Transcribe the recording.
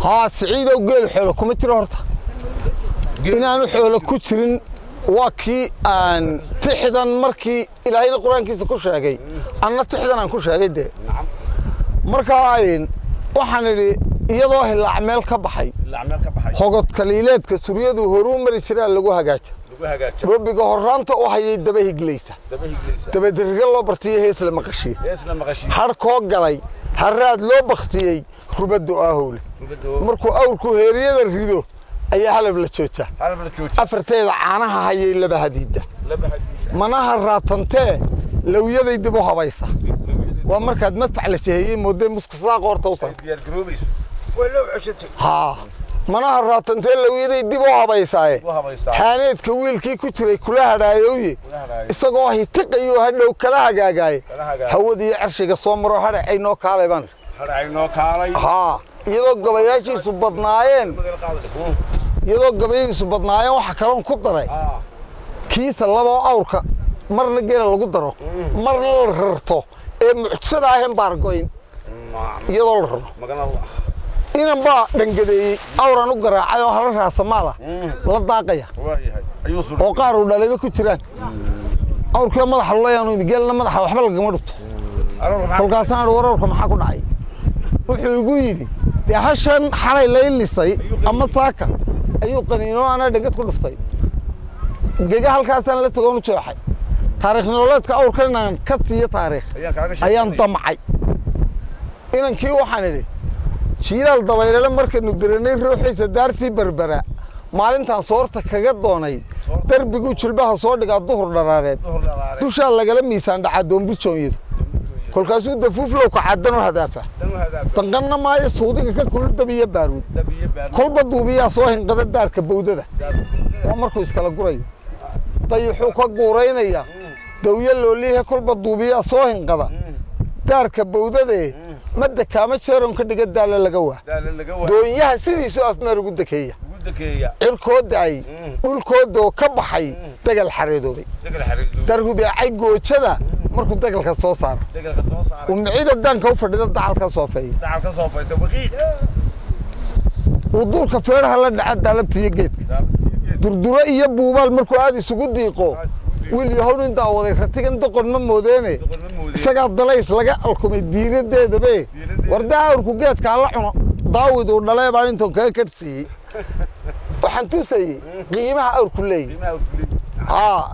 Haa, Siciidow, geel xoolo kuma jiro horta. Inaanu xoolo ku jirin waa kii aan tixdan markii Ilaahayna Qur-aankiisa ku sheegay, anna tixdan aan ku sheegay dee. Markaa waxaan idhi, iyadoo hilaac meel ka baxay, hogod kaliileedka suryadu horuu mari jiraa lagu hagaaja, dhoobiga horraanta u hayay daba higlaysa, dabadiriga loo bartiyo hees la maqashiye, harkoo galay haraad loo baktiyey, rubaddu aahowle. Markuu awrku heeriyada rido ayaa halab la joojaa. Afarteeda caanaha hayay laba hadiida, manaha raatantee lawyaday dib u habaysa. Waa markaad madfac la jeheeyey moodee muska sidaa qoorta u sar. Haa, manaha raatantee lawyaday dib u habaysaaye, xaaneedka wiilkii ku jiray kula hadhaayowye, isagoo hitiqayoo hadhow kala hagaagaaye, hawadii cershiga soo maro hadhacay noo kaalay baan. Haa, iyadoo gabayadiisu badnaayeen, waxa kaloon ku daray kiisa laboo awrka marna geela lagu daro, marna la rarto ee mucjisada ahayn baargoyn iyadoo la raro. Inan baa dhangadeeyey awran u garaacay oo hala raasamaala la daaqaya oo qaar uu dhalayba ku jiraan. Awrkii madaxa lulayaanu imi, geelna madaxa waxba lagama dhufto. Kolkaasaan war, awrka maxaa ku dhacay? Wuxuu igu yidhi, dee hashan xalay lay lisay ama saaka ayuu qaniino, anaa dhangad ku dhuftay. Gega halkaasaan la tagoon u jeexay. Taariikh nololeedka awrka inaan ka siiyo taariikh ayaan damcay. Inankii waxaan idhi, jiilaal dabaylele markaynu diranay ruuxiisa daartii Berbera, maalintaan soorta kaga doonay, darbiguu jilbaha soo dhigaa duhur dharaareed, dushaa lagala miisaan dhacaa doombijoonyadu, kolkaasuu dafuuflow kacaadan u hadaafa, danqanna maayo suudiga ka kulul dabiyo baaruud, kolba duubiyaa soo hinqada daarka bawdada. Waa markuu iskala gurayo, dayuxuu ka guuraynaya dawyo loolihe, kolba duubiyaa soo hinqada daarka bawdadee, madda kaama jeeron ka dhiga daala laga waa, doonyaha sidiisuu afmeer ugu dekeeya, cirkoo da'ay, dhulkoodoo ka baxay, dagal xareedoobay, darhudeecay goojada markuu dagalka soo saaro, uu micida daanka u fadhida dacal ka soofeeya, uu duurka feeraha la dhaca daalabtiiyo geedka durduro iyo buubaal markuu aad isugu diiqo. Wiil yahow, nin daawaday ratigan doqon ma moodeene, isagaa dalays laga alkumay diiradeedabe. Wardaa awrku geedkaa la cuno daawid uu dhalee baan intoon kaga kadhsiiyey. Waxaan tusayey qiimaha awrku leeyahy. Haa.